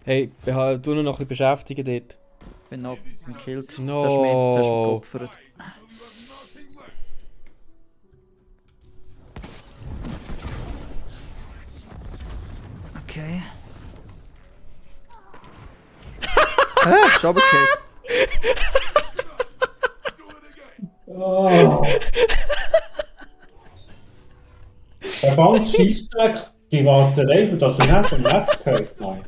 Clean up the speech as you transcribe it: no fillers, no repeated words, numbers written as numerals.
Hey, du noch ein bisschen beschäftigen dort. Ich bin noch gekillt. No. Hast du mich geopfert. Okay. Ist runtergefallen. Oh. Der ganze Scheissdreck, die Warterei, für das wir nicht vom Netz gehört haben.